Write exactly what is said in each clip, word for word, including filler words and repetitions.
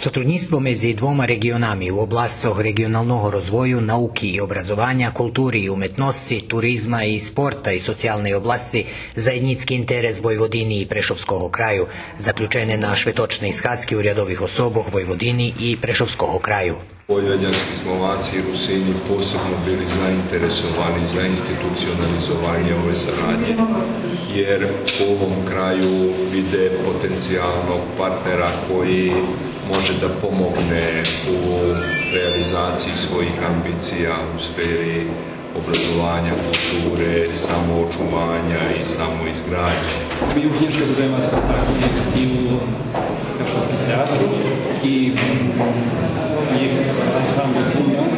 Сотруднїцтво медзи двома реґионами у обласцох реґионалного розвою, науки и образованя, култури и уметносци, туризма и спорта и социялней обласци заєднїцки интерес Войводини и Прешовского краю, заключене на шветочней схадзки урядових особох Войводини и Прешовского краю. Vojvođanski Slovaci i Rusini posebno bili zainteresovani za institucionalizovanje ove saradnje, jer u ovom kraju vide potencijalnog partnera koji može da pomogne u realizaciji svojih ambicija u sferi obrazovanja, kulture, samoočuvanja i samoizgradnje. Ми уж нєшка будеме мац контакти и у Прешовским театру, и їх ансамбл Фундан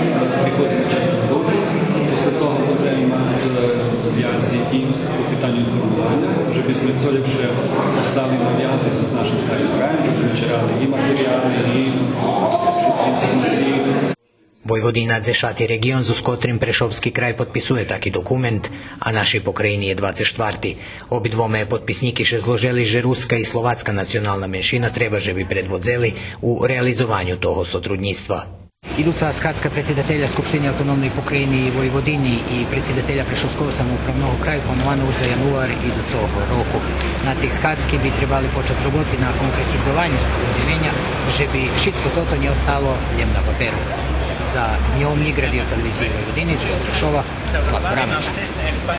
приходзи на Чорну. После того будеме мац, е, вязи и по питаню информованя, же би зме цо лєпше остали на вязи з нашим старим краєм, же би зме черали и материяли, и шицки информациї. Войводина дзешати реґион зоз котрим Прешовски край подписує таки документ, а нашей покраїни є двацец штварти. Обидвоме подписнїки ше зложели же руска и словацка национална меншина треба же би предводзели у реализованю того сотруднїцтва. Идуца схадзка предсидателя Скупштини Автономней покраїни Войводини и предсидателя Прешовского самоуправного краю планована уж за януар идуцого року. На тей схадзки би требали почац роботи на конкретизованю споразумєня, же би шицко тото нє остало лєм на паперу. За Дньом Нїґ, Радио-телевизиї Войводини, з Прешова, Златко Рамич.